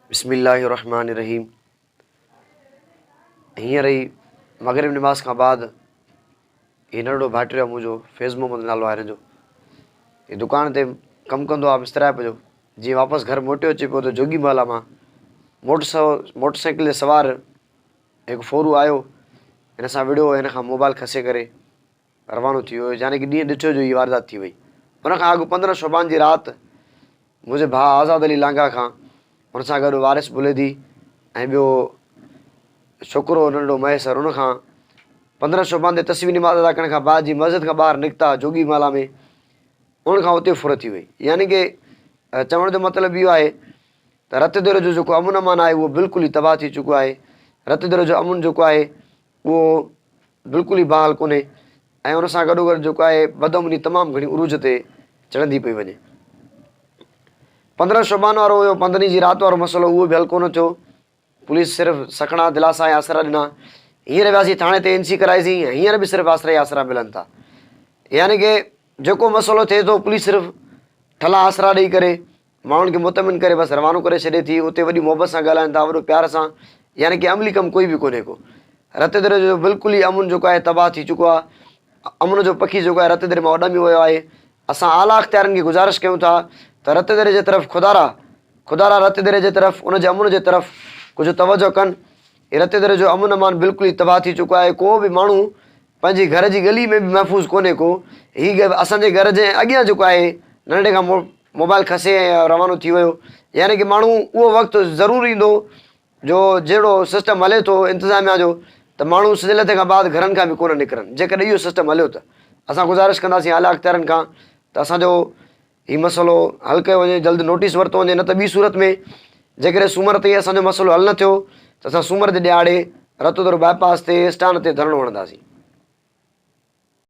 بسم الله الرحمٰن الرحيم هينئر ئي مغرب نماز کان بعد هي ننڍڙو ڀائٽيو آهي منهنجو فيض محمد نالو آهي هن جو هي دڪان تي ڪم ڪندو آهي مسترائپ جو جيئن واپس گهر موٽيو اچي پيو ته جوڳي محلا مان موٽر سائيڪل تي سوار هڪ ڦورو آيو هن سان وڙهيو هن کان موبائل کسي ڪري روانو ٿي ويو يعني ڪه ڏينهن ڏٺي جو هي واردات ٿي وئي. ان کان اڳ 15 شعبان جي رات منهنجي ڀاء آزاد علي لانگاهه کان ان سان گڏ وارث بليدي ۽ ٻيو ڇوڪرو ننڍڙو مهيسر ان کان 15 شعبان تي تسبيح نماز ادا ڪرڻ کان بعد جي مسجد کان ٻاهر نڪتا جوڳي محلا ۾ ان کان اتي ڦر ٿي وئي يعني ڪه چوڻ جو مطلب اهو آهي ته رت ديرو جو جيڪو امن امان آهي اهو بلڪل ئي تباهه ٿي چڪو آهي رت ديرو جو امن جيڪو آهي اهو بلڪل ئي بحال ڪونهي ۽ ان سان گڏوگڏ جيڪو آهي بدامني تمام گهڻي عروج تي چڙهندي پئي وڃي. 15 شعبان وارو هيو پندرهين جي رات وارو مسئلو اهو به حل ڪونه ٿيو. پوليس صرف سکڻا دلاسا ۽ آسرا ڏنا. هينئر وياسين ٿاڻي تي اين سي ڪرائيسين هينئر به صرف آسرا ئي آسرا ملن ٿا. يعني ڪه جيڪو مسئلو ٿئي ٿو پوليس صرف ٺلها آسرا ڏئي ڪري ماڻهن کي مطمئن ڪري بس روانو ڪري ڇڏي ٿي، اتي وڏي محبت سان ڳالهائن ٿا، وڏو پيار سان، يعني ڪي عملي ڪم ڪوئي به ڪونهي ڪو. رتيدري جو بلڪل ئي امن جيڪو آهي تباهه ٿي چڪو آهي، امن جو پکي جيڪو آهي رتيدري مان اڏامي ويو آهي. اسان اعليٰ اختيارين کي گذارش ڪيون ٿا ته رتيدري جي طرف خدارا خدارا رتيدري جي طرف ان جي امن جي طرف ڪجهه توجهه ڪن. هي رتيدري جو امن امان بلڪل ئي تباهه ٿي چڪو آهي، ڪو به ماڻهو پنهنجي گهر جي ڳلي ۾ به محفوظ ڪونهي ڪو. هي اسان جي گهر جي اڳيان جيڪو آهي ننڍڙي کان موبائل کسي ۽ روانو ٿي ويو يعني ڪي ماڻهو اهو وقت ضرور ايندو جو جهڙو سسٽم هلي ٿو انتظاميا جو ته ماڻهو سج لٿي کان بعد گهرن کان به ڪونه نڪرن جيڪڏهن اهو سسٽم هليو ته اسان گذارش ڪنداسين اعليٰ اختيارن کان ته اسان جو هي مسئلو حل ڪيو وڃي جلد نوٽيس ورتو وڃي نه ته ٻي صورت ۾ جيڪڏهن سومر تائين اسان جو مسئلو حل نه ٿيو ته اسان سومر جي ڏهاڙي رتودرو باء پاس تي اسٽان تي ڌرڻو هڻنداسين.